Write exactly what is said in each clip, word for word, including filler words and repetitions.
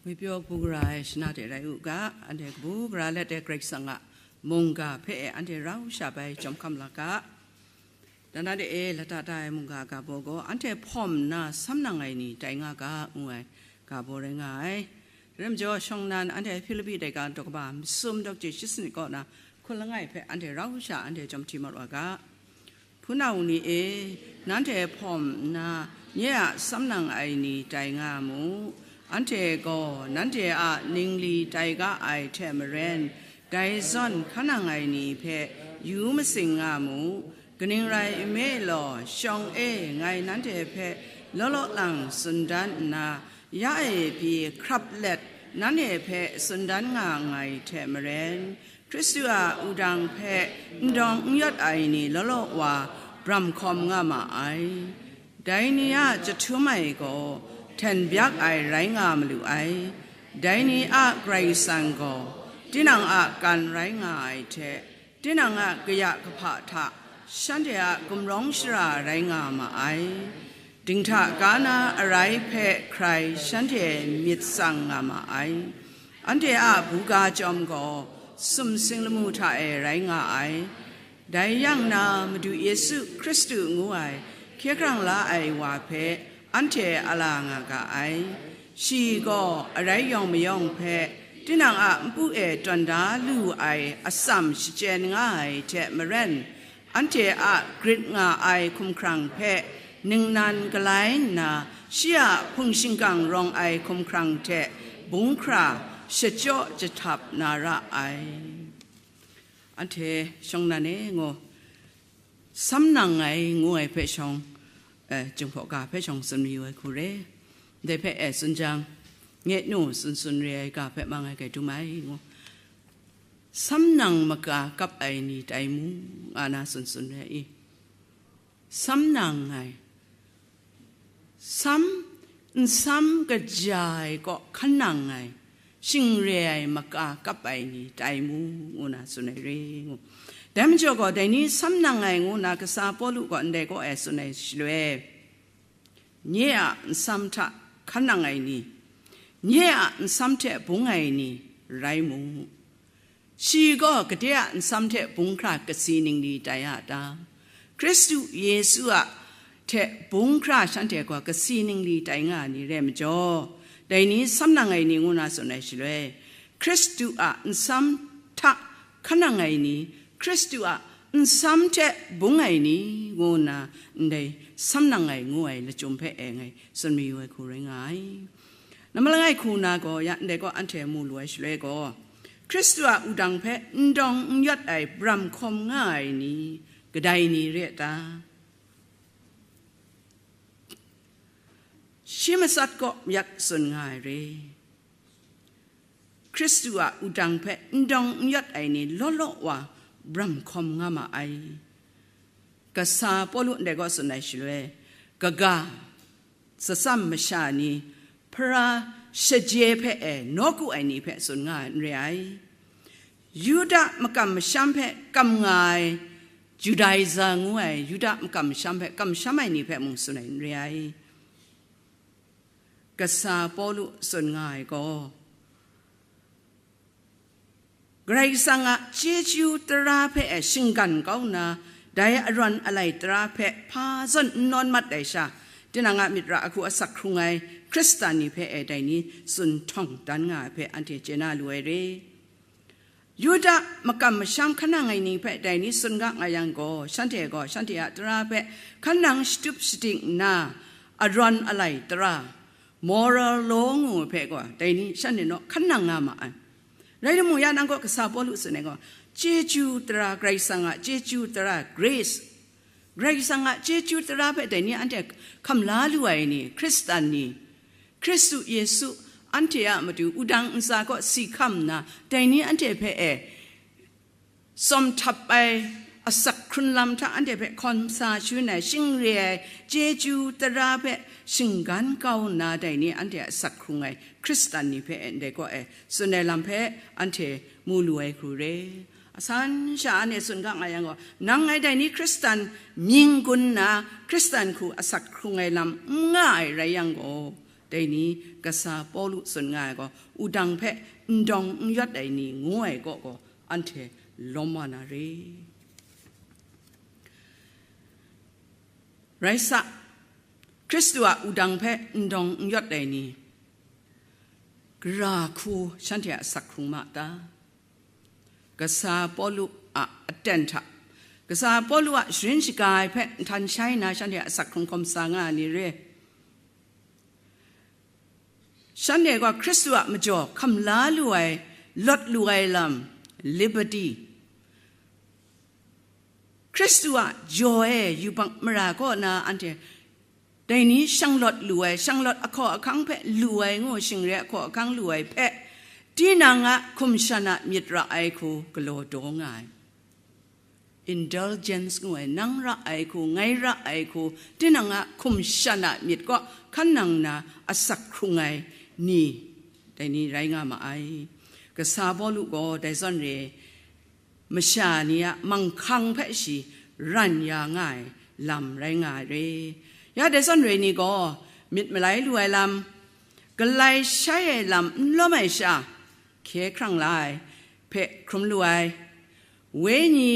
Ngwi pyaw kabu gara ai shana de rai u ga, anhte kabu gara let ai Karai Kasang a mungga hpe anhte rau sha bai jawm hkam la ga. Dan dan de e lata ta ai mungga ga baw gaw, anhte hpawm nna sam nang ai ni tai nga ga, ngu ai ga baw rai nga ai. Rai majaw, shawng nnan anhte Hpilipi daika daw kaba masum daw kachyi shi sanit kaw na hkun langai hpe anhte rau sha anhte jawm hti mat wa ga. Hpunau ni e, nanhte hpawm nna, nye a sam nang ai ni tai nga mu. Anhte gaw nanhte a ningli tai ga ai hte maren, dai zawn hkan nang ai ni hpe yu matsing nga mu. Kaning rai nme law, shawng e ngai nanhte hpe law law lang tsun dan nna, ya e pyi hkrap let nanhte hpe tsun dan nga nngai hte maren, Hkristu a wudang hpe n dawng n yawt ai ni law law wa bram hkawm nga ma ai. Dai ni a chyahtum ai gaw hten byak ai rai nga malu ai. Dai ni a Karai Kasang gaw tinang a kan rai nga ai hte, tinang a kaya kahpa hta shanhte a gumrawng shara rai nga ma ai. Dinghta ga na arai hpe hkrai shanhte myit tsang nga ma ai. Anhte a buga chyawm gaw sumsing lamu hta e rai nga ai. Dai yang na Madu Yesu Hkristu ngu ai hkye hkrang la ai wa hpe anhte a la nga ga ai. Shi gaw arai yawng mayawng hpe tinang a npu e tawn da lu ai atsam shachyen nga ai hte maren, anhte a grit nga ai hkumhkrang hpe ningnan galai nna, shi a hpung shingkang rawng ai hkumhkrang hte bung hkra shachyaw jahtap na ra ai. Anhte shawng nan e ngu, sam nang ai ngu ai hpe shawng, eh, Jinghpaw ga hpe shawng tsun mayu ai hku re. Dai hpe e tsun jang, nye nu tsun tsun re ai ga hpe mang ai kai dum ai ngu. Sam nang maka kap ai ni tai mu, nga na tsun tsun re i. Sam nang ai, sam, nsam kaja ai kaw hkan nang ai, shing re ai maka kap ai ni tai mu, ngu na tsun ai re ngu. Dai majaw gaw, dai ni sam nang ai ngu na kasa Pawlu gaw ndai kaw e tsun ai shaloi, nye a nsam hta hkan nang ai ni, nye a nsam hte bung ai ni rai mu. Shi gaw gade a nsam hte bung hkra kasi ningli tai a ta? Hkristu Yesu a hte bung hkra shanhte gaw kasi ningli tai nga ai ni re majaw, dai ni sam nang ai ni ngu na tsun ai shaloi, Hkristu a nsam hta hkan nang ai ni, Hkristu a nsam hte bung ai ni ngu nna ndai sam nang ai ngu ai lachyum hpe e ngai tsun mayu ai hku rai nga ai. Namma langai hku na gaw, ya ndai gaw anhte mu lu ai shaloi gaw, Hkristu a wudang hpe n dawng n yawt ai bram hkawm nga ai ni, kadai ni re a ta? Shi matsat kaw mayat tsun nga ai re. Hkristu a wudang hpe n dawng n yawt ai ni law law wa bram hkawm nga ma ai. Kasa Pawlu ndai gaw tsun ai shaloi, kaga, tsatsam masha ni, hpara shaje hpe e nawku ai ni hpe tsun nga ai n re ai. Yuda makam masham hpe kam nga ai, Judaiza ngu ai Yuda makam masham hpe kamsham ai ni hpe mung tsun ai n re ai. Kasa Pawlu tsun nga ai gaw, Karai Kasang a chyeju tara hpe e shinggan kau nna, dai arawn alai tara hpe hpa zawn n nawn mat ai sha, tinang a myit ra ahku asak hkrung ai Hkristan ni hpe e dai ni tsun htawng dan nga ai hpe anhte chye na lu ai re. Yuda makam masham hkan nang ai ni hpe dai ni tsun ga nga yang gaw, shanhte gaw shanhte a tara hpe hkan nang shatup shadik nna, arawn alai tara, moral law ngu ai hpe gaw, dai ni shanhte naw hkan nang nga ma ai. Rai timung, ya nang gaw kasa Pawlu tsun ai gaw, chyeju tara, Karai Kasang a chyeju tara, grace, Karai Kasang a chyeju tara hpe dai ni anhte hkam la lu ai ni, Hkristan ni, Hkristu Yesu anhte a matu wudang ntsa kaw si hkam nna, dai ni anhte hpe e tsawm htap ai asak hkrun lam hta anhte hpe hkawm sa shangun ai, shing re ai chyeju tara hpe shinggan kau nna, dai ni anhte a asak hkrung ai Hkristan ni hpe ndai kaw e tsun ai lam hpe anhte mu lu ai hku re. Asan sha anhte tsun ga nga yang gaw, nang ngai dai ni Hkristan mying gun nna Hkristan hku asak hkrung ai lam n nga ai rai yang gaw, Dai ni kasa Pawlu tsun nga ai gaw, wudang hpe n dawng n yawt ai ni ngu ai kaw gaw, anhte lawm wa na re. Rai sa, Hkristu a wudang hpe n dawng n yawt ai ni, gara hku shanhte a asak hkrung ma ta? Kasa Pawlu a aten hta, kasa Pawlu a sharin shaga ai hpe nhtan shai nna shanhte a asak hkrung hkawm sa nga ai ni re. Shanhte gaw Hkristu a majaw hkam la lu ai, lawt lu ai lam, liberty, Hkristu a jaw e yubak mara kaw na anhte dai ni shanglawt lu ai, shanglawt ahkaw ahkang hpe lu ai ngu, shingre ahkaw ahkang lu ai hpe, tinang a hkum shan a myit ra ai hku galaw daw nga ai. Indulgence ngu ai, nang ra ai hku, ngai ra ai hku, tinang a hkum shan a myit kaw hkan nang na asak hkrung ai ni, dai ni rai nga ma ai. Kasa Pawlu gaw dai zawn re, masha ni a manghkang hpe shi ran ya nga ai lam rai nga ai re. Ya dai zawn re ni gaw myit malai lu ai lam, galai shai ai lam n lawm ai sha, hkye hkrang la ai hpe hkrum lu ai, wenyi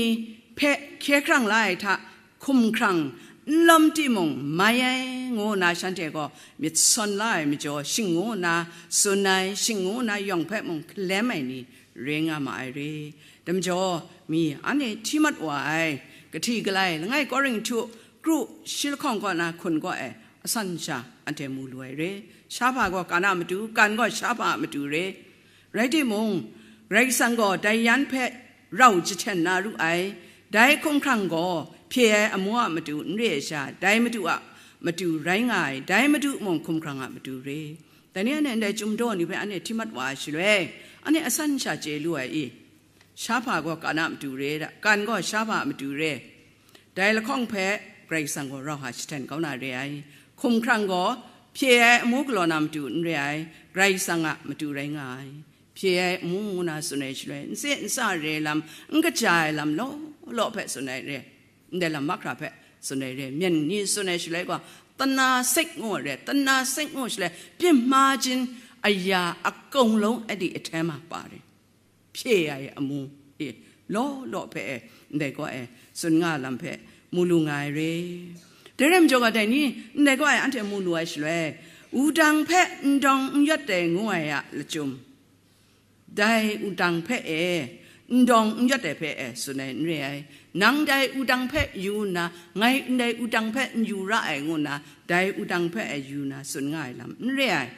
hpe hkye hkrang la ai hta hkum hkrang n lawm timung mai ai, ngu nna shanhte gaw myit sawn la ai majaw, shing ngu nna tsun ai, shing ngu nna yawng hpe mung hkalem ai ni rai nga ma ai re. Dai majaw, mi anhte hti mat wa ai, kahti galai langai Korinhtu kru shi lahkawng kaw na hkun kaw e asan sha anhte mu lu ai re. Shahpa gaw kan a matu, kan gaw shahpa a matu re. Rai timung, Karai Kasang gaw dai yan hpe rau jahten na ru ai, dai hkumhkrang gaw hpye ai amu a matu n re ai sha, dai Madu a matu rai nga ai, dai Madu mung hkumhkrang a matu re. Dai ni anhte ndai chyum daw ni hpe anhte hti mat wa ai shaloi, anhte asan sha chye lu ai i? Shahpa gaw kan a matu re da, kan gaw shahpa a matu re. Dai lahkawng hpe Karai Kasang gaw rau hta jahten kau na re ai. Hkumhkrang gaw hpye ai amu galaw na matu n re ai, Karai Kasang a matu rai nga ai. Hpye ai amu ngu na tsun ai shaloi, n tse n sa re ai lam, n kaja ai lam law law hpe tsun ai re, ndai lam mahkra hpe tsun ai re, myen ni tsun ai shaloi gaw, tana sek ngu ai re, tana sek ngu shaloi, pyi ma jin aya a kawng long a di ahte ma pa re. Hpye ai amu e, law law hpe e, ndai gaw e, tsun nga lam hpe mu lu nga ai re. Dai rai majaw ga dai ni, ndai gaw e, anhte mu lu ai shaloi, wudang hpe n dawng n yawt ai ngu ai a lachyum, dai wudang hpe e, n dawng n yawt ai hpe e, tsun ai n re ai. Nang dai wudang hpe yu nna, ngai ndai wudang hpe n yu ra ai ngu nna, dai wudang hpe e yu nna tsun nga ai lam n re ai.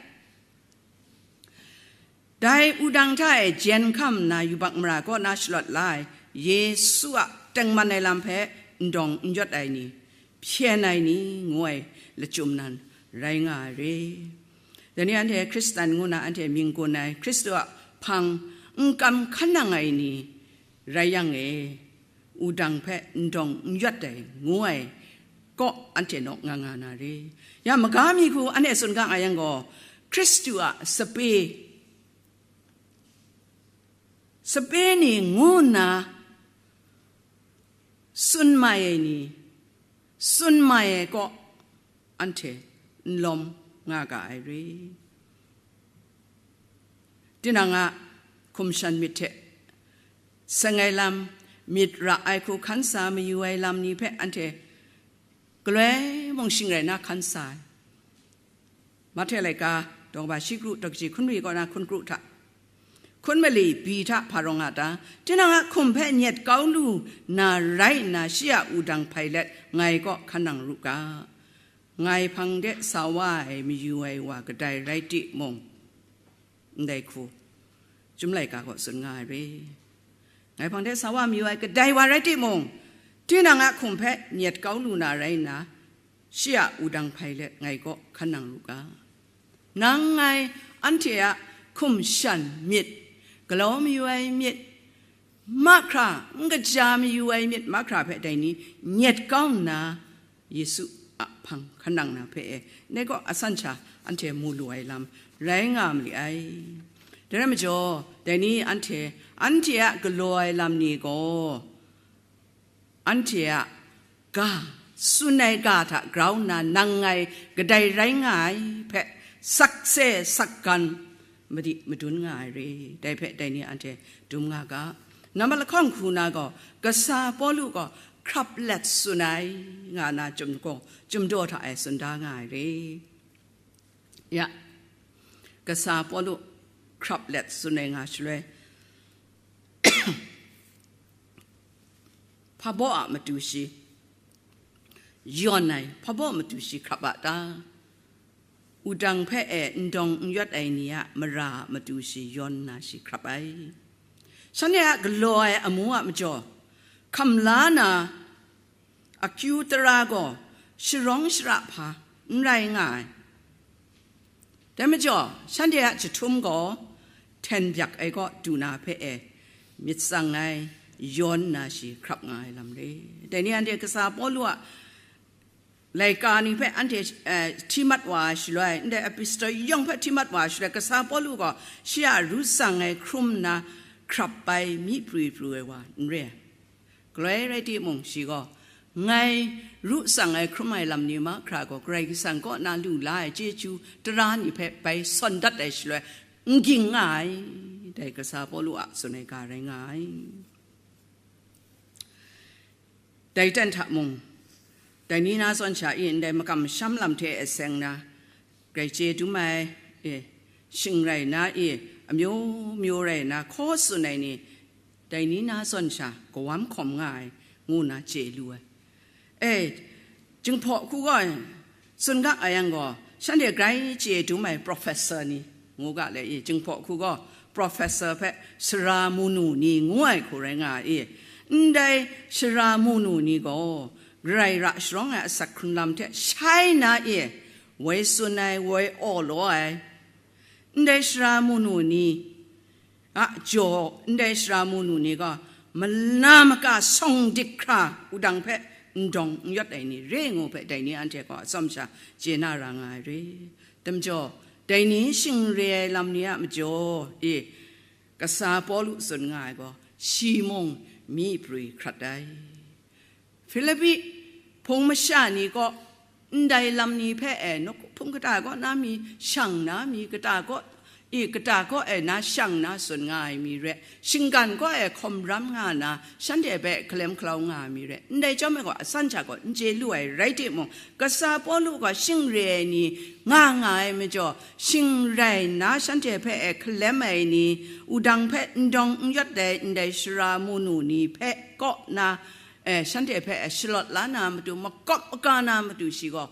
Dai wudang hta e jen hkam nna yubak mara kaw na shalawt la ai Yesu a tengman ai lam hpe n dawng n yawt ai ni, hpyen ai ni ngu ai lachyum nan rai nga ai re. Dai ni anhte Hkristan ngu na anhte mying gun ai, Hkristu a hpang n kam hkan nang ai ni rai yang e, wudang hpe n dawng n yawt ai ngu ai kaw anhte naw nga nga na re. Ya maga mi hku anhte tsun ga nga yang gaw, Hkristu a sape, sape ni ngu nna tsun mai ai ni, tsun mai ai kaw anhte n lawm nga ga ai re. Tinang a hkum shan myit hte seng ai lam, myit ra ai hku hkan sa mayu ai lam ni hpe anhte galoi mung shing rai na hkan sa ai. Mahte laika, daw kaba shi kru, daw kaji hkun mali kaw na hkun kru hta, hkun mali bi hta hpa rawng nga ta? Tinang a hkum hpe nyet kau lu na rai nna, shi a wudang hpai let ngai kaw hkan nang ru ga. Ngai hpang de sa wa ai mayu ai wa kadai rai timung, ndai hku, Chyum laika gaw tsun nga ai re. Ngai hpang de sa wa mayu ai kadai wa rai timung, tinang a hkum hpe nyet kau lu na rai nna, shi a wudang hpai let ngai kaw hkan nang lu ga. Nang ngai anhte a hkum shan myit, galaw mayu ai myit, mahkra, n kaja mayu ai myit mahkra hpe dai ni nyet kau nna, Yesu a hpang hkan nang na hpe e, ndai gaw asan sha anhte mu lu ai lam rai nga ma li ai. Dai rai majaw, dai ni anhte, anhte a galaw ai lam ni gaw, anhte a ga, tsun ai ga hta grau nna, nang ngai kadai rai nga ai hpe sakse sakgan madi madun nga ai re, dai hpe dai ni anhte dum nga ga. Nambat lahkawng hku na gaw, kasa Pawlu gaw hkrap let tsun ai nga na chyum gaw, chyum daw hta e tsun da nga ai re. Ya, kasa Pawlu hkrap let tsun ai nga shaloi, hpa baw a matu shi yawn ai, hpa baw matu shi hkrap a ta? Wudang hpe e n dawng n yawt ai ni a mara a matu shi yawn nna shi hkrap ai. Shanhte a galaw ai amu a majaw, hkam la na akyu tara gaw sharawng shara hpa n rai nga ai. Dai majaw, shanhte a jahtum gaw hten byak ai kaw du na hpe e myit tsang ai, yawn nna shi hkrap nga ai lam re. Dai ni anhte kasa Pawlu a laika ni hpe anhte, eh, hti mat wa ai shaloi, ndai epistle yawng hpe hti mat wa ai shaloi, kasa Pawlu gaw shi a ru tsang ai hkrum nna hkrap ai, myi prwi pru ai wa n re ai. Galoi rai timung, shi gaw, ngai ru tsang ai hkrum ai lam ni mahkra gaw Karai Kasang kaw na lu la ai chyeju tara ni hpe bai sawn dat ai shaloi, n ging nga ai, dai kasa Pawlu a tsun ai ga rai nga ai. Dai ten hta mung, dai ni na zawn sha e ndai makam masham lam hte e seng na, grai chye dum ai, e, shing rai na, e, amyu myu rai na, hkaw tsun ai ni, dai ni na zawn sha kawam hkawm nga ai, ngu na chye lu ai. E, Jinghpaw hku gaw, tsun ga ai yang gaw, shanhte grai chye dum ai professor ni, ngu ga le i, Jinghpaw hku gaw, professor hpe sara munu ni ngu ai hku rai nga ai. Ndai sara munu ni gaw, Karai ra sharawng ai asak hkrung lam hte shai na i, woi tsun ai, woi awlaw ai, ndai sara munu ni a jaw, ndai sara munu ni gaw, mana maka sawng dik hkra wudang hpe n dawng n yawt ai ni re ngu hpe, dai ni anhte gaw atsawm sha chye na ra nga ai re. Dai majaw, dai ni shing re ai lam ni a majaw e, kasa Pawlu tsun nga ai gaw, shi mung myi prwi hkrat ai. Filipi hpung masha ni kaw, ndai lam ni hpe e, nawk hpung kata kaw na mi, shang na mi, kata kaw, i, kata kaw e na shang na tsun nga ai mi re, shinggan kaw e hkawm ram nga na, shanhte hpe hkalem hkalau nga ai mi re, ndai chyawm e gaw, asan sha gaw n chye lu ai rai timung, kasa Pawlu gaw shing re ai ni nga nga ai majaw, shing rai nna shanhte hpe e hkalem ai ni, wudang hpe n dawng n yawt ai ndai sara munu ni hpe kaw na, e, shanhte hpe e shalawt la na matu, makawp maka na matu shi gaw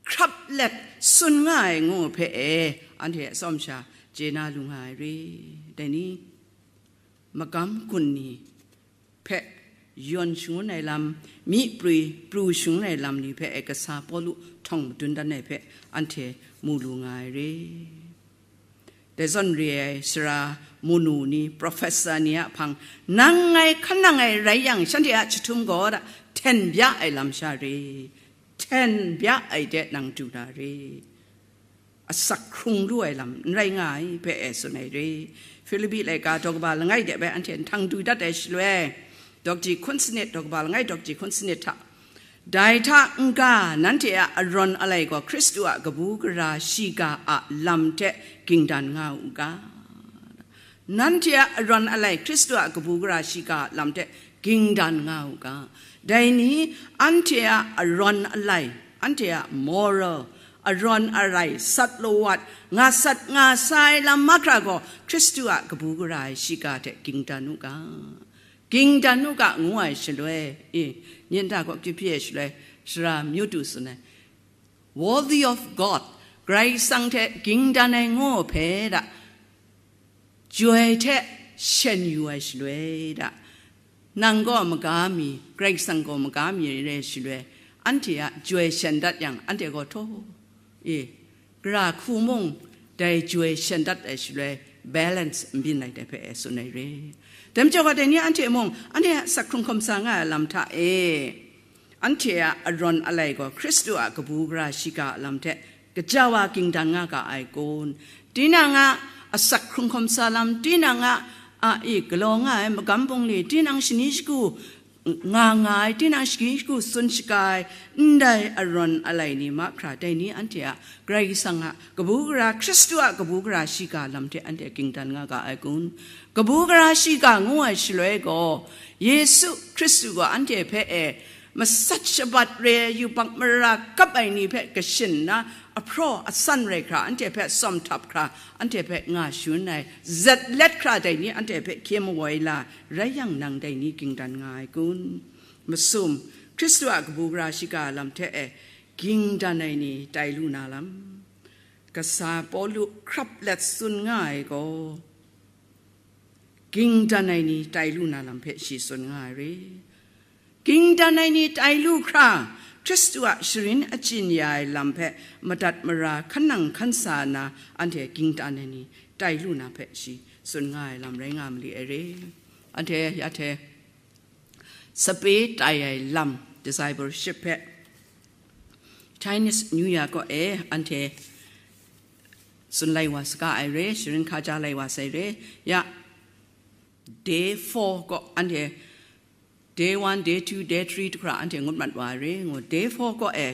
hkrap let tsun nga ai ngu hpe e, anhte atsawm sha chye na lu nga ai re. Dai ni, magam gun ni hpe yawn shangun ai lam, myi prwi pru shangun ai lam ni hpe e kasa Pawlu htawng madun dan ai hpe anhte mu lu nga ai re. Dai zawn re ai sara munu ni, professor ni a hpang, nang ngai hkan nang ai rai yang, shanhte a jahtum gaw da, hten bya ai lam sha re, hten bya ai de nang du na re, asak hkrung lu ai lam n rai nga ai hpe e tsun ai re. Filipi laika daw kaba langai de bai anhte nhtang du dat ai shaloi, dawkji hkun sanit, daw kaba langai dawkji hkun sanit hta, dai hta n-ga nanhte a arawn alai gaw Hkristu a kabu gara shiga a lam hte ging dan nga u ga. Nanhte a arawn alai Hkristu a kabu gara shiga a lam hte ging dan nga u ga. Dai ni, anhte a arawn alai, anhte a moral, arawn alai, sat lawat, nga sat nga sa ai lam mahkra gaw Hkristu a kabu gara ai shiga hte ging dan u ga. Ging dan u ga ngu ai shaloi, e, nyin hta gaw kyu hpyi ai shaloi, sara myu du tsun ai, worthy of God, Karai Kasang hte ging dan ai ngu hpe da, joi hte shen yu ai shaloi da, nang gaw maga mi, Karai Kasang gaw maga mi re ai shaloi, anhte a joi shen dat yang, anhte gaw htaw, e, gara hku mung dai joi shen dat ai shaloi, balance n byin ai dai hpe e tsun ai re. Dai majaw, dai ni anhte mung, anhte a asak hkrung hkawm sa nga ai lam hta e, anhte a arawn alai gaw Hkristu a kabu gara shiga a lam hte kaja wa ging dan nga ga ai kun? Tinang a asak hkrung hkawm sa lam, tinang a, a i galaw nga ai magam bungli, tinang shani shagu nga nga ai, tinang shagying shagu tsun shaga ai, ndai arawn alai ni mahkra, dai ni anhte a Karai Kasang a kabu gara, Hkristu a kabu gara shiga lam hte anhte ging dan nga ga ai kun? Kabu gara shiga ngu ai shaloi gaw, Yesu Hkristu gaw anhte hpe e masat shabat re ai yubak mara kap ai ni hpe kashin nna, ahpraw asan rai hkra, anhte hpe tsawm htap hkra, anhte hpe nga shangun ai, zat let hkra dai ni anhte hpe hkye mawai la rai yang, nang dai ni ging dan nga ai kun? Masum, Hkristu a kabu gara shiga lam hte e ging dan ai ni tai lu na lam. Kasa Pawlu hkrap let tsun nga ai gaw, ging dan ai ni tai lu na lam hpe shi tsun nga ai re. Ging dan ai ni tai lu hkra, Hkristu a sharin achyin ya ai lam hpe madat mara hkan nang hkan sa na, anhte ging dan ai ni tai lu na hpe shi tsun nga ai lam rai nga mali ai re. Anhte ya hte sape tai ai lam, discipleship hpe Chinese New Year kaw e anhte tsun lai wa saga ai re, sharin hka ja lai wa sai re. Ya, day four kaw anhte, day one, day two, day three, hkra anhte ngut mat wa ai re ngu, day four kaw e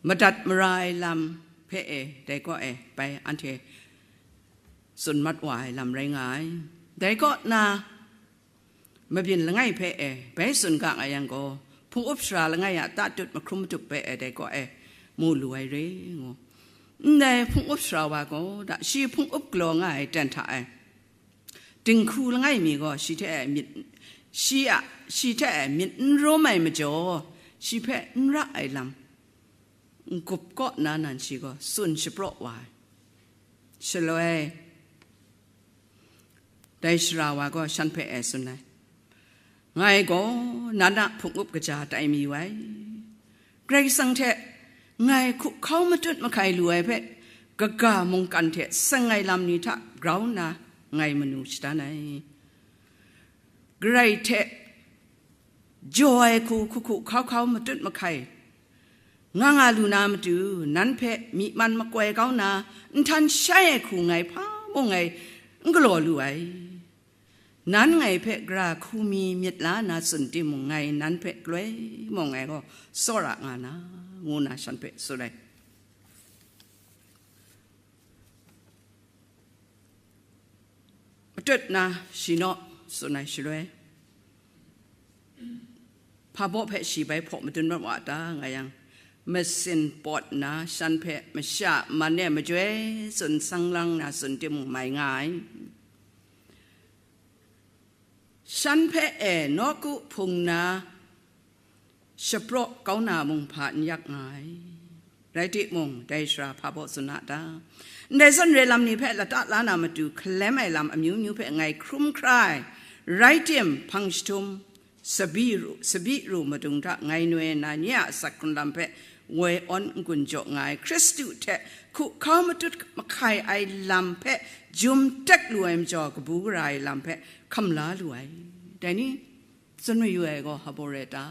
madat mara ai lam hpe e, dai kaw e bai anhte tsun mat wa ai lam rai nga ai. Dai kaw na, mabyin langai hpe e bai tsun ga nga yang gaw, hpung up sara langai a tatut mahkrum matup hpe e dai kaw e mu lu ai re ngu. Ndai hpung up sara wa gaw, da shi hpung up galaw nga ai ten hta e, dinghku langai mi gaw shi hte e myit, shi a, shi hte e myit n rum ai majaw, shi hpe n ra ai lam n-gup kaw na nan shi gaw tsun shapraw wa ai. Shaloi, dai sara wa gaw shan hpe e tsun ai, "Ngai gaw nan a hpung up kaja tai mi wai. Karai Kasang hte ngai hkuhkau matut mahkai lu ai hpe, kaga mungkan hte seng ai lam ni hta grau nna ngai manu shadan ai. Karai hte jaw ai hku hku hku hkau hkau matut mahkai nga nga lu na matu, nan hpe myi man makoi kau na, nhtan shai ai hku ngai hpa mung ngai n galaw lu ai. Nan ngai hpe gara hku mi myit la na tsun timung, ngai nan hpe galoi mung ngai gaw tsawra nga na," ngu na shan hpe tsun ai. Matut na shi naw tsun ai shaloi, hpa baw hpe shi bai hpaw madun mat wa ta nga yang, masin pawt nna shan hpe masha man e majoi tsun sang lang na tsun timung mai nga ai. Shan hpe e nawku hpung na shapraw kau na mung hpa n yak nga ai. Rai timung, dai sara hpa baw tsun a ta? Ndai zawn re lam ni hpe lata la na matu hkalem ai lam amyu myu hpe ngai hkrum hkra ai. Rai tim, hpang jahtum, sabi ru, sabi ru madung hta ngai noi na nye a asak hkrun lam hpe woi awn n-gun jaw nga ai. Hkristu hte hkuhkau matut mahkai ai lam hpe jum tek lu ai majaw, kabu gara ai lam hpe hkam la lu ai. Dai ni? Tsun mayu ai gaw hpa baw rai ta?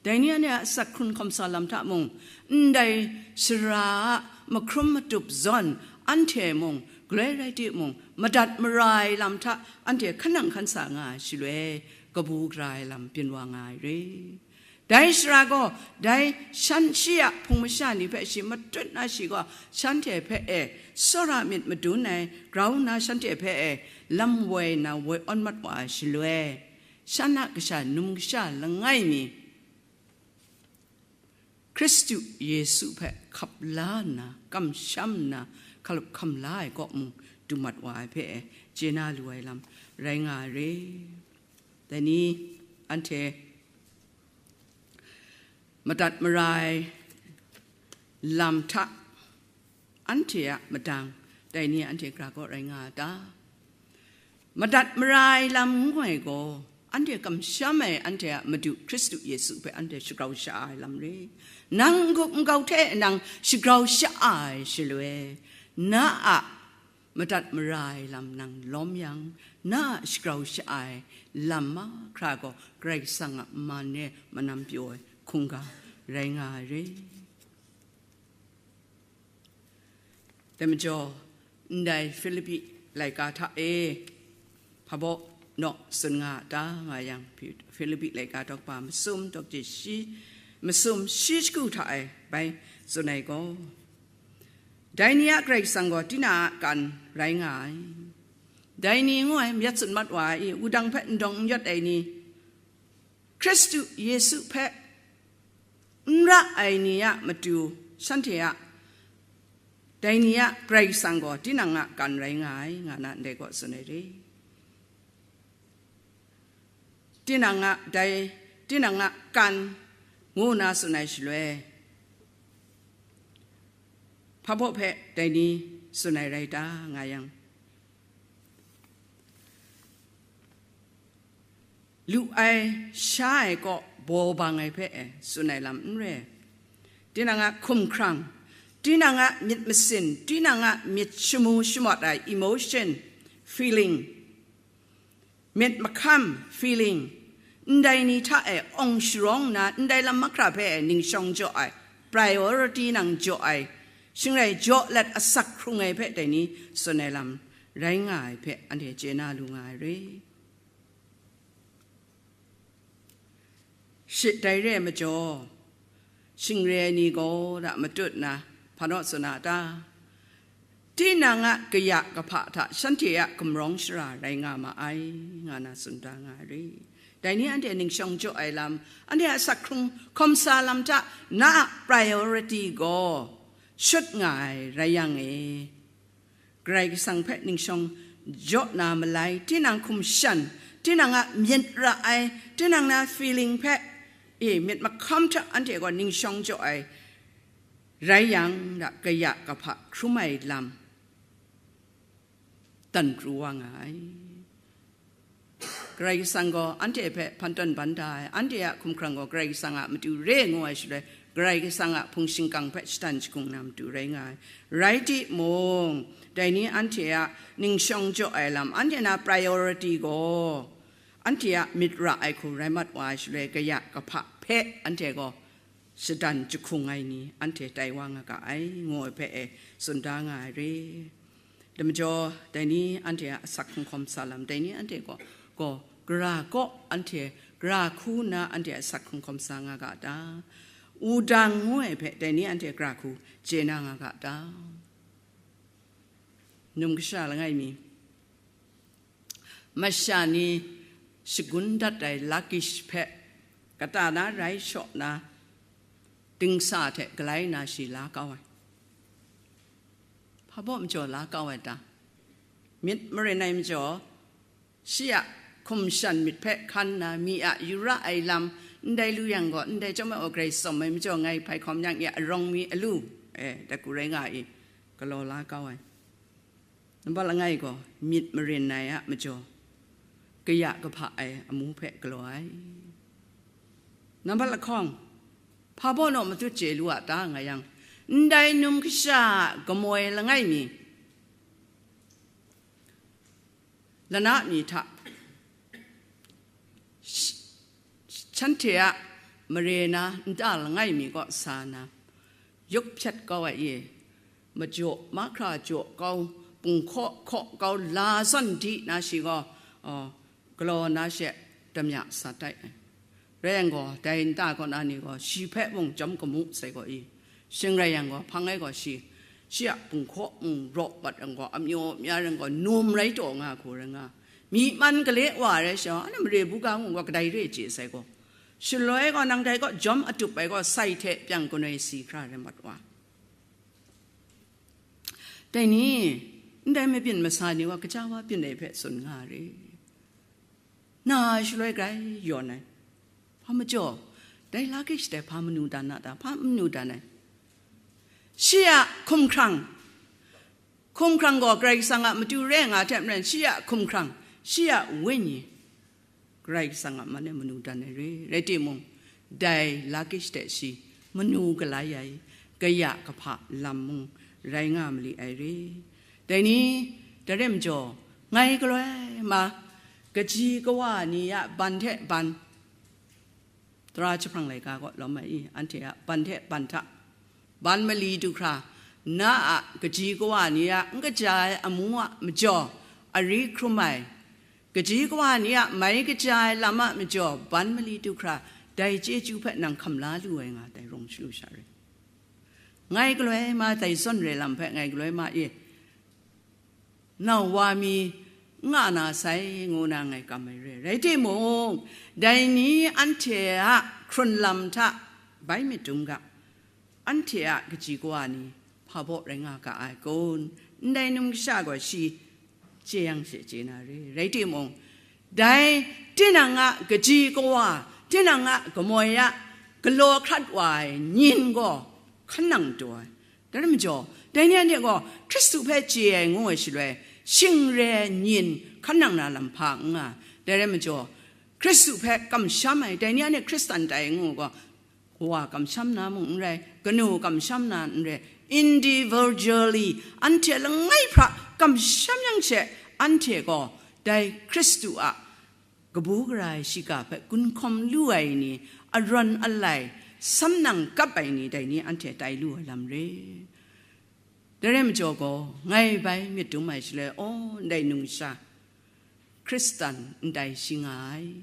Dai ni anhte a asak hkrun hkawm sa lam hta mung, ndai sara a mahkrum matup zawn anhte mung, galoi rai timung, madat mara ai lam hta anhte hkan nang hkan sa nga ai shaloi, kabu gara ai lam byin wa nga ai re. Dai sara gaw, dai shan shi a hpung masha ni hpe shi matut na shi gaw, shanhte hpe e tsawra myit madun ai, grau nna shanhte hpe e lam woi na woi awn mat wa ai shaloi, shan a kasha, num kasha langai mi Hkristu Yesu hpe hkap la nna, kamsham nna, hkalup hkam la ai kaw mung du mat wa ai hpe e chye na lu ai lam rai nga ai re. Dai ni anhte madat mara ai lam hta anhte a madang, dai ni anhte gara kaw rai nga a ta? Madat mara ai lam ngu ai gaw, anhte kamsham ai anhte a Madu Hkristu Yesu hpe anhte shagrau sha-a ai lam re. Nang n-gup n-gau hte nang shagrau sha-a ai shaloi, na a madat mara ai lam nang lawm yang, na a shagrau sha-a ai lam mahkra gaw Karai Kasang a man e manam pyaw ai hkungga rai nga ai re. Dai majaw, ndai Filipi laika hta e, hpa baw, naw tsun nga a ta nga yang, Fi-, Filipi laika daw kaba masum daw kji shi, masum shi shagu hta e bai tsun ai gaw, dai ni a Karai Kasang gaw tinang a kan rai nga ai. Dai ni ngu ai, myit tsun mat wa ai, wudang hpe n dawng n yawt ai ni, Hkristu Yesu hpe n ra ai ni a matu, shanhte a, dai ni a Karai Kasang gaw tinang a kan rai nga ai, nga na ndai kaw tsun ai re. Tinang a dai, tinang a kan ngu na tsun ai shaloi, hpa baw hpe dai ni tsun ai rai ta nga yang, lu ai, sha ai kaw baw bang ai hpe e tsun ai lam n re. Tinang a hkumhkrang, tinang a myit masin, tinang a myit shamu shamawt ai emotion, feeling, myit mahkam, feeling, ndai ni hta e awng sharawng nna ndai lam mahkra hpe e ningshawng jaw ai, priority nang jaw ai, shing rai jaw let asak hkrung ai hpe dai ni tsun ai lam rai nga ai hpe anhte chye na lu nga ai re. Shi dai re ai majaw, shing re ai ni gaw da matut na, hpa naw tsun a ta? Tinang a kaya kahpa hta shanhte a gumrawng shara rai nga ma ai, nga na tsun da nga ai re. Dai ni anhte ningshawng jaw ai lam, anhte a asak hkrung hkawm sa lam hta na a priority gaw shut nga ai rai yang e, Karai Kasang hpe ningshawng jaw na malai, tinang hkum shan, tinang a myit ra ai, tinang na feeling hpe, e, myit mahkam hta anhte gaw ningshawng jaw ai rai yang, da kaya kahpa hkrum ai lam dan pru wa nga ai. Karai Kasang gaw anhte hpe hpan tawn ban da ai, anhte a hkumhkrang gaw Karai Kasang a matu re ngu ai shaloi, Karai Kasang a hpung shingkang hpe shatan jahkung na matu rai nga ai. Rai timung, dai ni anhte a ningshawng jaw ai lam, anhte na priority gaw, anhte a myit ra ai hku rai mat wa ai shaloi, kaya kahpa hpe anhte gaw shatan jahkung ai ni anhte tai wa nga ga ai, ngu ai hpe e tsun da nga ai re. Dai majaw, dai ni anhte a asak hkungkawm sa lam, dai ni anhte gaw, gaw gara kaw anhte, gara hku nna anhte a asak hkungkawm sa nga ga ta? Wudang ngu ai hpe dai ni anhte gara hku chye na nga ga ta? Num kasha langai mi, masha ni shagun dat ai Lakish hpe kata na rai shaw na, dingsa hte galai na shi la kau ai. Hpa baw majaw la kau ai ta? Myit marin ai majaw, shi a hkum shan myit hpe hkan nna, mi a yu ra ai lam, ndai lu yang gaw, ndai chyawm ai gaw, Karai tsawm ai majaw, ngai hpai hkawm yang, ya arawng mi alu, e, dat hku rai nga i, galaw la kau ai. Nambat langai gaw, myit marin ai a majaw, kaya kahpa ai amu hpe galaw ai. Nambat lahkawng, hpa baw naw matut chye lu a ta nga yang, ndai num kasha a gamoi langai mi, lana mi hta, sh-, shanhte a mare na nta langai mi kaw sa na, yuk hpyat kau ai e, majaw, mahkra jaw kau, punghkaw hkaw kau, la zawn di na shi gaw, aw, galaw na she damya sa tai ai. Rai yang gaw, dai nta kaw na ni gaw, shi hpe mung chyawm gamu sai gaw i, shing rai yang gaw, hpang ai gaw shi, shi a punghkaw mung raw mat yang gaw, amyaw mya yang gaw, num rai taw nga hku rai nga, myi man gale wa rai sha, anhte mare buga mung gaw kadai re chye sai gaw, shaloi gaw, nang dai kaw jawm atup ai gaw, sai hte pyang kanoi si hkra rai mat wa. Dai ni, ndai mabyin masa ni wa kaja wa byin ai hpe tsun nga re. Na shaloi grai yawn ai. Hpa majaw, dai Lakish dai hpa manu dan na ta, hpa manu dan ai? Shi a hkumhkrang, hkumhkrang gaw Karai Kasang a matu re nga hte maren, shi a hkumhkrang, shi a wenyi, Karai Kasang a man e manu dan ai re. Rai timung, dai Lakish hte shi manu galai ai, kaya kahpa lam mung rai nga mali ai re. Dai ni, dai re majaw, ngai galoi ma, kaji kawa ni a ban hte ban, Tara jahprang laika kaw lawm ai i, anhte a ban hte ban hta, ban mali du hkra, na a kaji kawa ni a n kaja ai amu a majaw, ari hkrum ai, Kaji kawa ni a mai kaja ai lam a majaw ban mali du hkra dai chyeju hpe nang hkam la lu ai nga dai rawng shalu sha rai. Ngai galoi ma dai zawn re lam hpe ngai galoi ma e, nau wa mi nga na sai ngu na ngai kam ai re. Rai timung, dai ni anhte a hkrun lam hta bai myit dum ga, anhte a kaji kawa ni hpa baw rai nga ga ai kun? Ndai num kasha gaw shi chye yang she chye na re. Rai timung, dai tinang a kaji kawa, tinang a kamoi a galaw hkrat wa ai nyin gaw hkan nang daw ai. Dai rai majaw, dai ni anhte gaw Hkristu hpe chye ai ngu ai shaloi, shing re ai nyin hkan nang na lam hpa n nga. Dai rai majaw, Hkristu hpe kamsham ai, dai ni anhte Hkristan tai ngu gaw, kawa kamsham na mung n rai, kanu kamsham na n rai, individually anhte langai hpra kamsham yang she, anhte gaw dai Hkristu a kabu gara ai shiga hpe gunhkawm lu ai ni, arawn alai, sam nang kap ai ni, dai ni anhte tai lu ai lam re. Dai rai majaw gaw, ngai bai myit dum ai shaloi, aw, ndai nungsha, Hkristan ndai shi nga ai,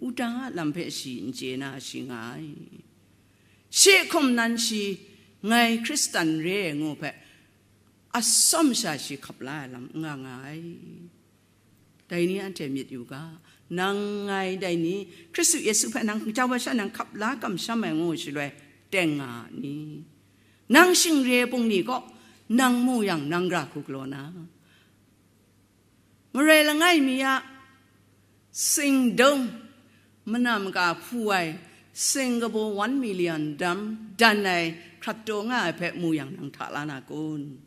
wudang a lam hpe shi n chye na shi nga ai, shi hkum nan shi ngai Hkristan re ai ngu hpe atsawm sha shi hkap la ai lam n nga nga ai. Dai ni anhte myit yu ga, nang ngai dai ni, Hkristu Yesu hpe nang jau ai sha nang hkap la kamsham ai ngu shaloi, teng nga a ni? Nang shing re ai bungli kaw nang mu yang, nang gara hku galaw na? Marai langai mi a singdung, mana maga hpu ai, sing kabu one million dam dan ai hkrat taw nga ai hpe mu yang, nang hta la na kun?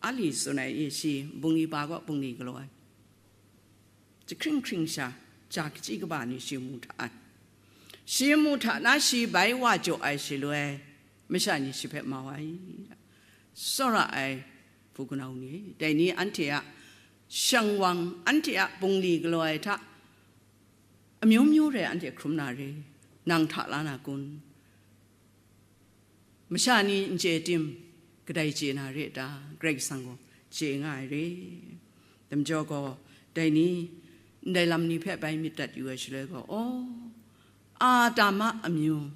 Ali tsun ai e, shi bungli pa kaw bungli galaw ai, jahkring hkring sha, ja kachyi kaba ni shi mu hta ai. Shi mu hta na, shi bai wa jaw ai shaloi, masha ni shi hpe mau ai, tsawra ai hpu kanu ni, dai ni anhte a shang wang, anhte a bungli galaw ai hta amyu myu re, anhte hkrum na re, nang hta la na kun? Masha ni n chye tim, kadai chye na re ta? Karai Kasang gaw chye nga ai re. Dai majaw gaw, dai ni, ndai lam ni hpe bai myit dat yu ai shaloi gaw, aw, Adam a amyu,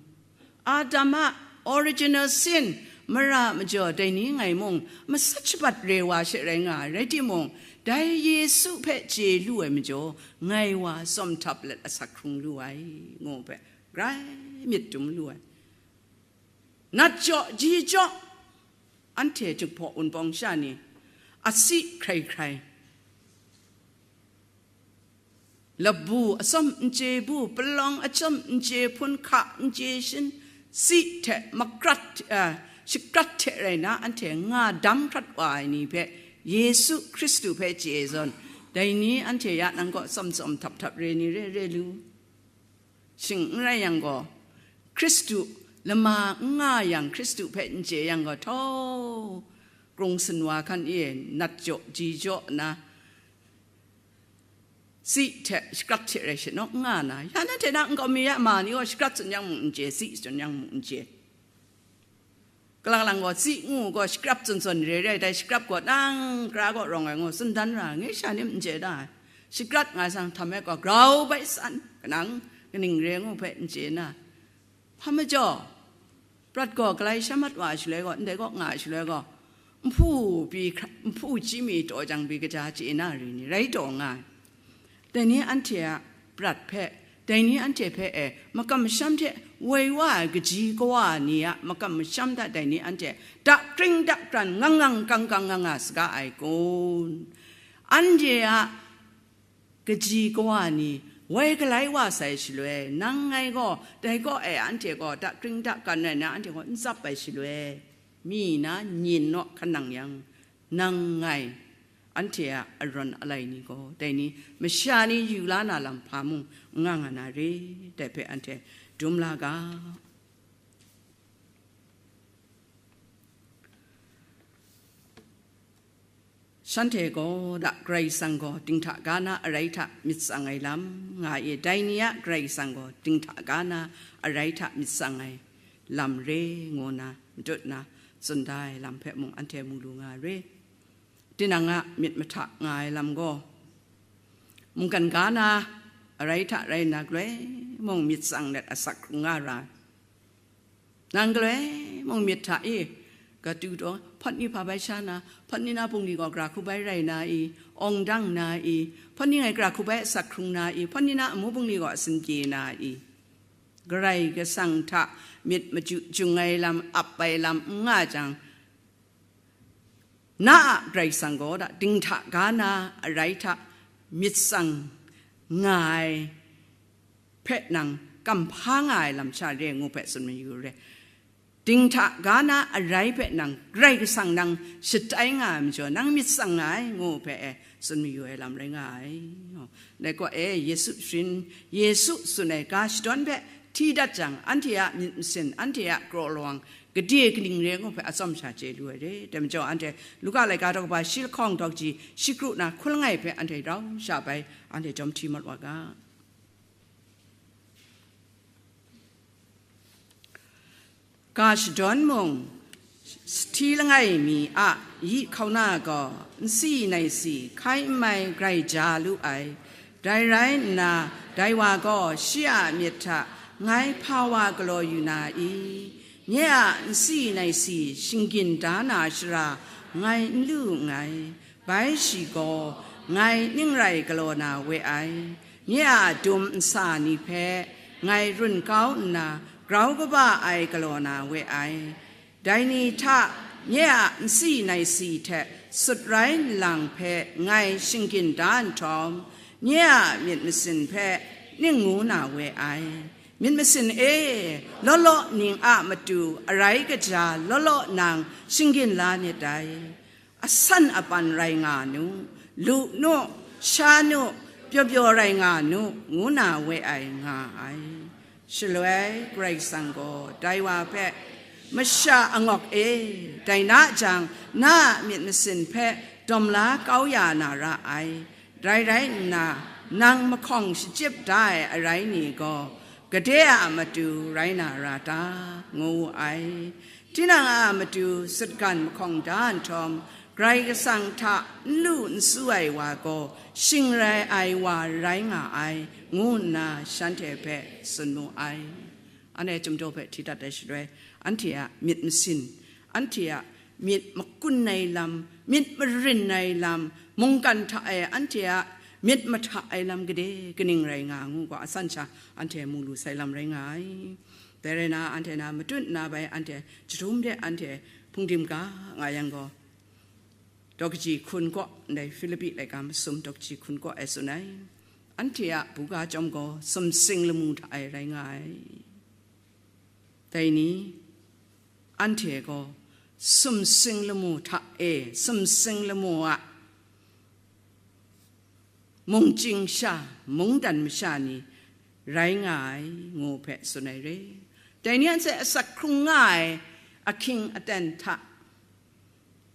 Adam a original sin, mara majaw dai ni ngai mung masat shabat re wa she rai nga ai, rai timung, dai Yesu hpe chye lu ai majaw, ngai wa tsawm htap let asak hkrung lu ai, ngu hpe grai myit dum lu ai. Nat jaw, ji jaw, anhte Jinghpaw Wunpawng sha ni, asi hkrai hkrai, labu atsawm n chye bu, palawng atsawm n chye hpun, hka n chye shin, si hte makrat, eh, shakrat hte rai na, anhte nga dam hkrat wa ai ni hpe, Yesu Hkristu hpe chye zawn, dai ni anhte ya nang kaw tsawm tsawm htap htap re ni re re lu. Shing n rai yang gaw, Hkristu lama n nga yang, Hkristu hpe n chye yang gaw, htau, krung sinwa hkan e nat jaw, ji jaw nna, si hte shakrat hte rai shanawk n nga na, ya nanhte na nkau mi a ma ni gaw, shakrat tsun yang mung n chye, si tsun yang mung n chye. Kalang lang gaw, si ngu gaw, shakrat tsun tsun re re, dai shakrat gaw nang gara gaw rawng ai ngu, tsun dan ra, ngai sha ni n chye da ai. Shakrat nga sang, htam e gaw, grau bai san, kanang kaning re ngu hpe n chye na. Hpa majaw, prat gaw galai sha mat wa ai shaloi gaw, ndai kaw nga ai shaloi gaw, nhpu pyi hkra-, nhpu chyi mi taw jang pyi kaja chye na ri ni, rai taw nga ai. Dai ni anhte a prat hpe, dai ni anhte hpe e makam masham hte woi wa ai kaji kawa ni a makam masham hta dai ni anhte dakring dakran, ngang ngang kang kang nga nga saga ai kun? Anhte a kaji kawa ni woi galai wa sai shaloi, nang ngai gaw, dai kaw e anhte gaw dakring dakan ai na anhte gaw n tsap ai shaloi, mi na nyin naw hkan nang yang, nang ngai, anhte a arawn alai ni gaw, dai ni masha ni yu la na lam hpa mung n nga nga na re, dai hpe anhte dum la ga. Shanhte gaw da Karai Kasang gaw dinghta ga na arai hta myit tsang ai lam nga e, dai ni a Karai Kasang gaw dinghta ga na arai hta myit tsang ai lam re ngu na matut na tsun da ai lam hpe mung anhte mu lu nga re. Tinang a myit mahta nga ai lam gaw, Mungkan ga na arai hta rai nna, galoi mung myit tsang let asak hkrung nga ra. Nang galoi mung myit hta e katu taw, hpawt ni hpa bai sha na, hpawt ni na bungli gaw gra hku bai rai na i, awng dang na i, hpawt ni ngai gra hku bai asak hkrung na i, hpawt ni na amu bungli gaw asin pye na i, Karai Kasang hta myit machyu jung ai lam, ap ai lam n nga jang, na a Karai Kasang gaw da dinghta ga na arai hta myit tsang nga ai hpe nang kamhpa nga ai lam sha re ngu hpe tsun mayu re. Dinghta ga na arai hpe nang Karai Kasang nang shatai nga ai majaw, nang myit tsang nga ai ngu hpe e tsun mayu ai lam rai nga ai. Dai kaw e, Yesu sharin, Yesu tsun ai ga shadawn hpe hti dat jang, anhte a myit masin, anhte a kraw lawang gade kaning re ngu hpe atsawm sha chye lu ai re. Dai majaw, anhte Luka laika daw kaba shi lahkawng daw kaji shi kru na hkun langai hpe anhte rau sha bai, anhte jawm hti mat wa ga. Ga shadawn mung, sahti langai mi a yi hkauna gaw nsi naisi hkai n mai grai ja lu ai. Dai rai nna, dai wa gaw shi a myit hta, "Ngai hpa wa galaw yu na i? Nye a nsi naisi shinggyin da na shara ngai n lu nngai. Bai shi gaw, ngai ning rai galaw na we ai. Nye a dum nsa ni hpe ngai run kau nna, grau kaba ai galaw na we ai. Dai ni hta nye a nsi naisi hte sut rai nlang hpe ngai shinggyin da nhtawm, nye a myit masin hpe ning ngu na we ai. Myit masin e, law law ning a matu arai kaja law law nang shinggyin la myit dai. Asan apan rai nga nu, lu nu, sha nu, pyaw pyaw rai nga nu, ngu na we ai nga ai." Shaloi Karai Kasang gaw dai wa hpe, "Masha angawk e, dai na jang, na a myit masin hpe dawm la kau ya na ra ai. Dai rai nna, nang mahkawng shachyip da ai arai ni gaw, gade a matu rai na ra ta?" ngu wu ai. Tinang a matu sutgan mahkawng da nhtawm, Karai Kasang hta n lu n su ai wa gaw, shing rai ai wa rai nga ai, ngu nna shanhte hpe tsun mu ai. Anhte chyum daw hpe hti dat ai shaloi, anhte a myit masin, anhte a myit makun ai lam, myit marin ai lam, mungkan hta e anhte a myit mahta ai lam gade kaning rai nga ngu gaw, asan sha anhte mu lu sai lam rai nga ai. Dai rai na, anhte na matut nna bai anhte jahtum de anhte hpungdim ga nga yang gaw, daw kaji hkun kaw, ndai Filipi laika masum daw kaji hkun kaw e tsun ai, anhte a buga chyawm gaw sumsing lamu hta e rai nga ai. Dai ni, anhte gaw sumsing lamu hta e, sumsing lamu a mungchying sha, mungdan masha ni rai nga ai, ngu hpe tsun ai re. Dai ni anhte asak hkrung nga ai ahkying aten hta,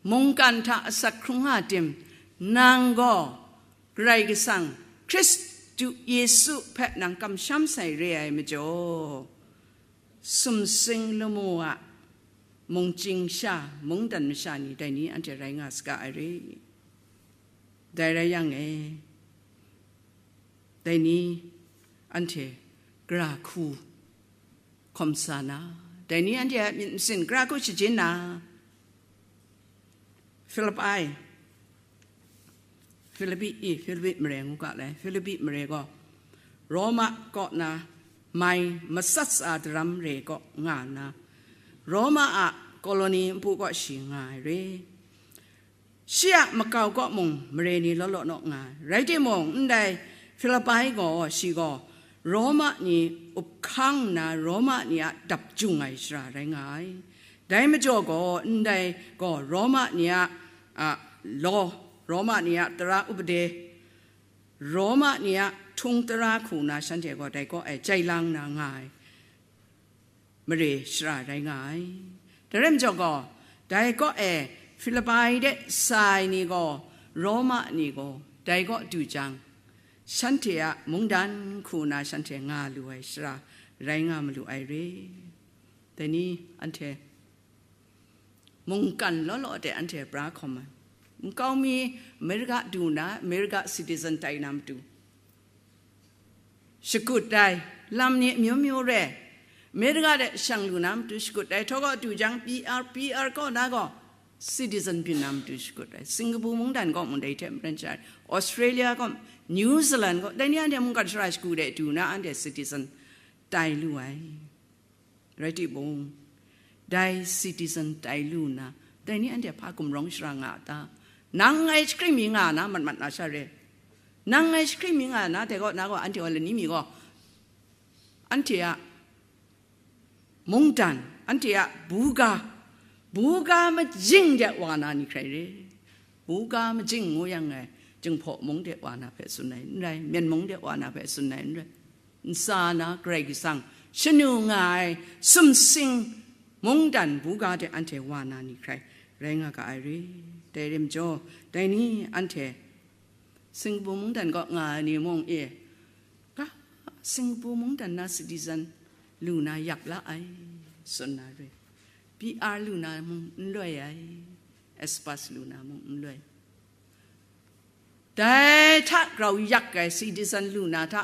mungkan hta asak hkrung nga tim, nang gaw Karai Kasang Hkristu Yesu hpe nang kamsham sai re ai majaw, sumsing lamu a mungchying sha, mungdan masha ni dai ni anhte rai nga saga ai re. Dai rai yang e, dai ni anhte gara hku hkawm sa na, dai ni anhte a myit masin gara hku shajin na, Filipi, Filipi i, Filipi mare ngu ga le, Filipi mare gaw Roma kaw na mai matsat sa daram re kaw nga nna, Roma a koloni npu kaw shi nga ai re. Shi a makau kaw mung mare ni law law naw nga ai. Rai timung, ndai Filipi gaw shi gaw Roma ni up hkang nna, Roma ni a dap jung ai shara rai nga ai. Dai majaw gaw, ndai gaw Roma ni a, a, law, Roma ni a tara upade, Roma ni a htung tara hku na shanhte gaw dai kaw e jai lang na nga ai mare shara rai nga ai. Dai rai majaw gaw, dai kaw e Filipi de sa ai ni gaw, Roma ni gaw dai kaw du jang, shanhte a mungdan hku na shanhte nga lu ai shara rai nga malu ai re. Dai ni anhte mungkan law law de anhte pra hkawm ai. Nkau mi America du na, America citizen tai na matu, shakut ai, lam ni amyu myu re, Amerika de shang lu na matu shakut ai, htaw kaw du jang P R, P R kaw na gaw citizen byin na matu shakut ai, Singapore mungdan kaw mung dai hte maren sha ai, Australia kaw, New Zealand kaw, dai ni anhte mungkan shara shagu de du na anhte citizen tai lu ai. Rai timung, dai citizen tai lu nna, dai ni anhte hpa gumrawng shara nga a ta? Nang ngai shakring mi nga na mat mat na sha re. Nang ngai shakring mi nga na, dai kaw na gaw, anhte gaw lani mi gaw, anhte a mungdan, anhte a buga, buga majing de wa na ni hkrai re. Buga majing ngu yang ngai, Jinghpaw mung de wa na hpe tsun ai n rai, Myen mung de wa na hpe tsun ai n rai. Ntsa na Karai Kasang shanu nga ai sumsing mungdan buga de anhte wa na ni hkrai rai nga ga ai re. Dai rim jaw, dai ni anhte Singapore mungdan kaw nga ai ni mung e, ga Singapore mungdan na citizen lu na yak la ai, tsun na re. P R lu na mung n loi ai, expat lu na mung n loi. Dai hta grau yak ai citizen lu na hta,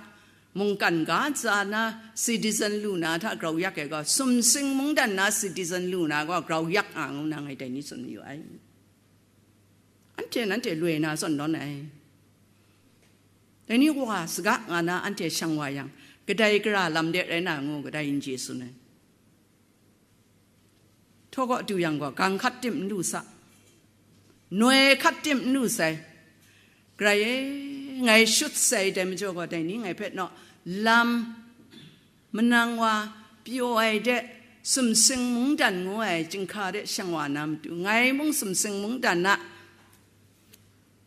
mungkan ga ntsa na citizen lu na hta grau yak ai gaw, sumsing mungdan na citizen lu na gaw grau yak nga ngu na ngai dai ni tsun mayu ai. Anhte nanhte loi na zawn nawn ai. Dai ni wa saga nga na anhte shang wa yang, kadai gara lam de rai na ngu kadai n je tsun ai. Htaw kaw du yang gaw, gang hkat tim n lu sa, noi hkat tim n lu sai. Karai e, ngai shut sai dai majaw gaw, dai ni ngai hpe naw lam manang wa pyaw ai de, sumsing mungdan ngu ai chyinghka de shang wa na matu, ngai mung sumsing mungdan a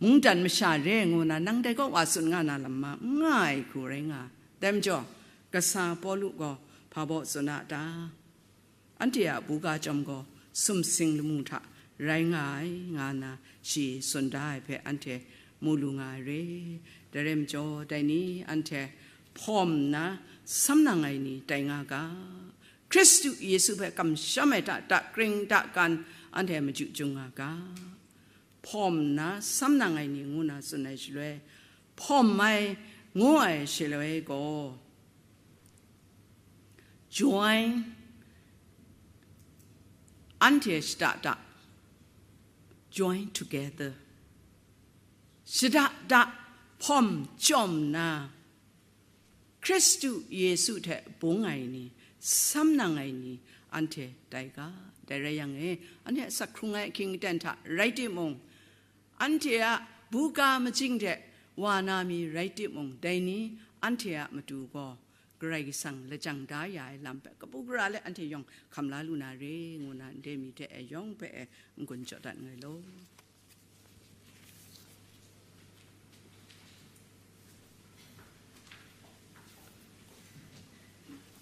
mungdan masha re ngu na, nang dai kaw wa tsun nga na lam ma, n nga ai hku rai nga. Dai majaw, kasa Pawlu gaw hpa baw tsun a ta? Anhte a buga chyawm gaw sumsing lamu hta rai nga ai, nga na shi tsun da ai hpe anhte mu lu nga ai re. Dai rai majaw, dai ni anhte hpawm nna sam nang ai ni tai nga ga, Hkristu Yesu hpe kamsham ai hta dakring dakan anhte maju jung nga ga. Hpawm nna sam nang ai ni ngu na tsun ai shaloi, hpawm ai ngu ai shaloi gaw, join, anhte shada da, join together, shada da hpawm chyawm nna, Hkristu Yesu hte bung ai ni, sam nang ai ni, anhte tai ga. Dai rai yang e, anhte asak hkrung ai ahkying aten hta rai timung, anhte a buga majing hte wa na mi rai timung, dai ni anhte a matu gaw Karai Kasang lajang da ya ai lam hpe kabu gara let anhte yawng hkam la lu na re, ngu na ndai mi hte e yawng hpe e n-gun jaw dat nngai law.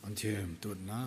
Anhte matut nna,